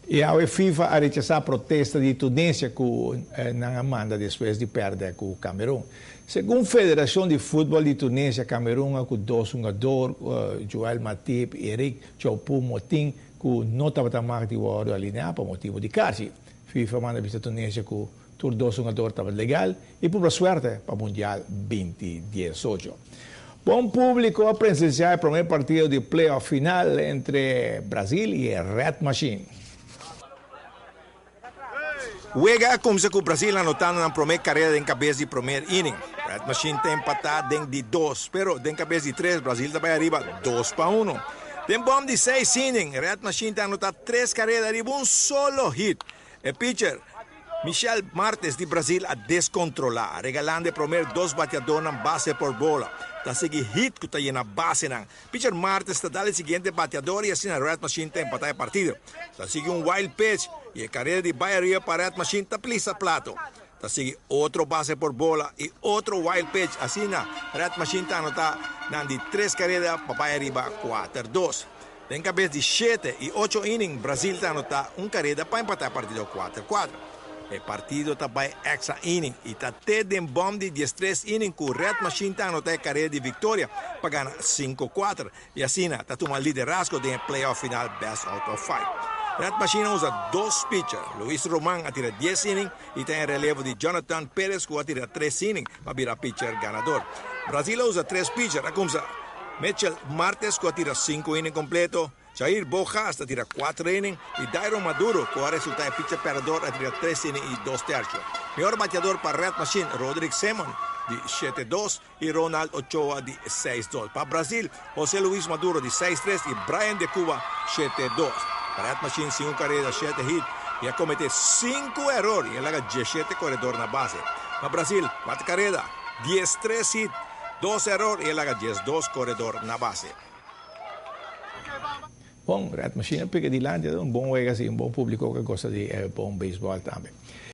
I awe FIFA a rechasá protesta di Tunesia ku nan a manda despues di pèrdè ku Kamerun. Segun Federashon di Futbòl di Tunesia, Kamerun a ku dos hungador, Joel Matip i Eric Choupo-Moting, ku no tabata mag di wòrdu alineá pa motibu di karchi. FIFA a manda bisa Tunesia ku tur dos hungador tabata legal i pubra suerte pa Mundial 2018. Bon públiko a presensiá e promé partido di play-off final entre Brasil i e Red Machine. Wega a kumsa ku Brasil anotando nan promé kareda den kabes di promer inning. Red Machine ta empatá den di dos, pero den kabes di tres Brasil ta bai ariba 2-1. Den bòm di seis inning, Red Machine ta anotá tres kareda riba un solo hit. E pitcher, Michel Martes di Brasil a deskontrolá, regalando e promer dos bateadornan base por bola. Ta sigui hit ku ta yena basenan. Pitcher Martes ta dal e siguiente bateador i asina Red Machine ta empatá e partido. Ta sigui un wild pitch i e karera di bai ariba pa Red Machine ta plisa plato. Ta sigui otro base por bola i otro wild pitch, asina Red Machine ta anotá nan di tres karera pa bai ariba 4-2. Den kabes di shete i ocho inning Brazil ta anotá un kareda pa empatá e partido 4-4. E partido ta bai extra inning i ta te den bòm di 13 inning ku Red Machine ta anotá e kareda di viktoria pa gana 5-4 i asina ta tuma liderazgo den e playoff final best out of five. Red Machine a usa dos pitcher, Luis Roman a tira 10 inning i ta en relevo di Jonathan Perez ku a tira tres inning pa bira pitcher ganador. Brazil a usa tres pitcher, a kumsa Mitchell Martes ku a tira sinku inning kompleto, Jair Bogas a tira kuater inning i Dairo Maduro ku a resultá e pitcher pèrdedor a tira tres inning i dos tercio. Mihor bateador pa Red Machine, Roderick Simon di 7-2 i Ronald Ochoa di 6-2. Pa Brazil, Jose Luis Maduro di 6-3 i Brian de Cuba 7-2. Pa Red Machine sinku kareda, shete hit i a kometé sinku eror i a laga 17 koredor na base. Pa Brazil, kuater kareda, 13 hit, dos eror i a laga 12 koredor na base. Bon, Red Machine a pika dilanti, un bon wega si, un bon públiko ku gosta di bon beisbòl tambe.